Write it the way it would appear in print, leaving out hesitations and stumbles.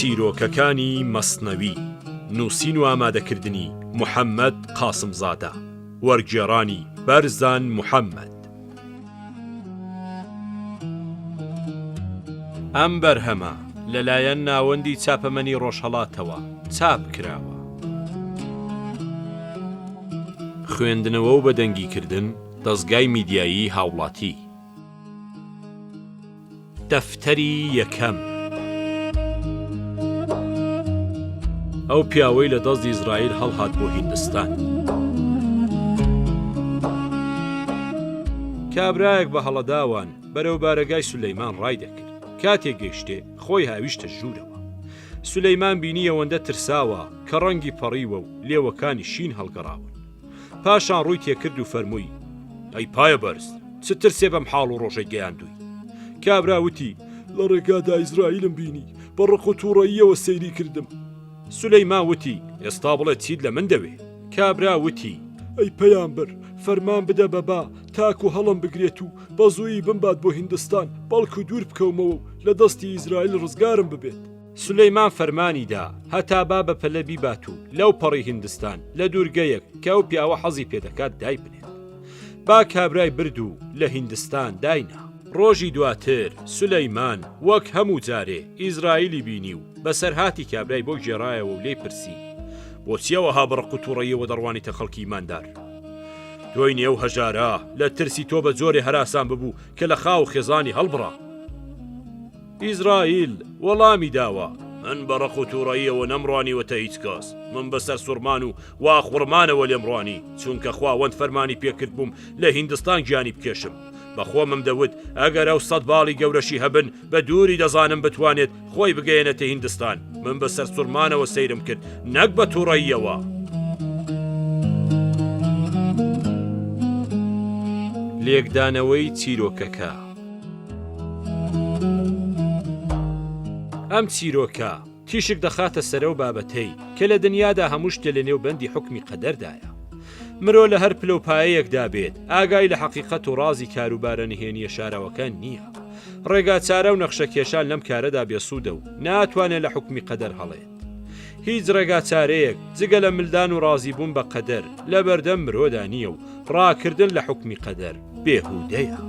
چیرۆکەکانی مەسنەوی، نووسین و ئامادەکردنی، محەمەد قاسمزادە، وەرگێڕانی، بەرزان محەمەد. ئەم بەرهەمە لەلایەن ناوەندی چاپەمەنی ڕۆژهەڵاتەوە چاپ کراوە. خوێندنەوە و بەدەنگیکردن، دەزگای میدیایی هاوڵاتی. دەفتەری یەکەم. ئەو پیاوەی لە دەست ئیزرائیل هەڵهات بۆ هیندستان. کابرایەک بە هەڵەداوان بەرەو بارەگای سولەیمان ڕایدەکرد. کاتێک گەیشتێ، خۆی هاویشتە ژوورەوە. سولەیمان بینی ئەوەندە ترساوە کە ڕەنگی پەڕیوە و لێوەکانی شین هەڵگەڕاون. پاشان ڕووی تێکرد و فەرمووی، ئەی پایەبەرز، چ ترسێ بەم حاڵ و ڕۆژەی گەیاندووی؟ کابرا وتی، لە ڕێگادا ئیزرائیلم بینی، بە ڕق و تووڕەییەوە سەیری کردم. سولەیمان وتی، ئێستا بڵێ چیت لە من دەوێ؟ کابرا وتی، ئەی پەیامبەر، فەرمان بدە بە با، تاکو هەڵم بگرێت و بە زوویی بمبات بۆ هیندستان، بەڵکو دوور بکەومەوە و لە دەستی ئیزرائیل ڕزگارم ببێت. سولەیمان فەرمانی دا هەتا با بە پەلە بیبات و لەو پەڕی هیندستان لە دوورگەیەک کە ئەو پیاوە حەزی پێ دەکات دایبنێت. با کابرای برد و لە هیندستان داینا. ڕۆژی دواتر سولەیمان وەک هەموو جارێ ئیزرائیلی بینی و بەسەرهاتی کابرای بۆ گێڕایەوە و لێی پرسی، بۆچی ئەوەها بە ڕق و تووڕەییەوە دەڕوانیتە خەڵکی ئیماندار؟ دوێنێ ئەو هەژارە لە ترسی تۆ بە جۆرێ هەراسان ببوو کە لە خاو و خێزانی هەڵبڕا. ئیزرائیل وەڵامی داوە، من بە ڕق و تووڕەییەوە نەمڕوانیوەتە هیچ کەس، من بە سەرسوڕمان و واقوڕمانەوە لێم ڕوانی، چونکە خواوەند فەرمانی پێ کردبووم لە هیندستان گیانی بکێشم. بە خۆمم دەوت، ئەگەر ئەو سەت باڵی گەورەشی هەبن، بە دووری دەزانم بتوانێت خۆی بگەیەنێتە هیندستان. من بە سەرسوڕمانەوە سەیرم کرد، نەک بە تووڕەییەوە. لێکدانەوەی چیرۆکەکە. ئەم چیرۆکە تیشک دەخاتە سەر ئەو بابەتەی کە لە دنیادا هەموو شتێ لە نێو بەندی حوکمی قەدەردایە. مرۆ لە هەر پلە و پایەیەکدا بێت ئاگای لە حەقیقەت و ڕازی کاروبارە نهێنییە شاراوەکان نییە. ڕێگاچارە و نەخشەکێشان لەم کارەدا بێسوودە و ناتوانێ لە حوکمی قەدەر هەڵێت. هیچ ڕێگاچارەیەک جگە لە ملدان و ڕازیبوون بە قەدەر لە بەردەم مرۆدا نییە و ڕاکردن لە حوکمی قەدەر بێهودەیە.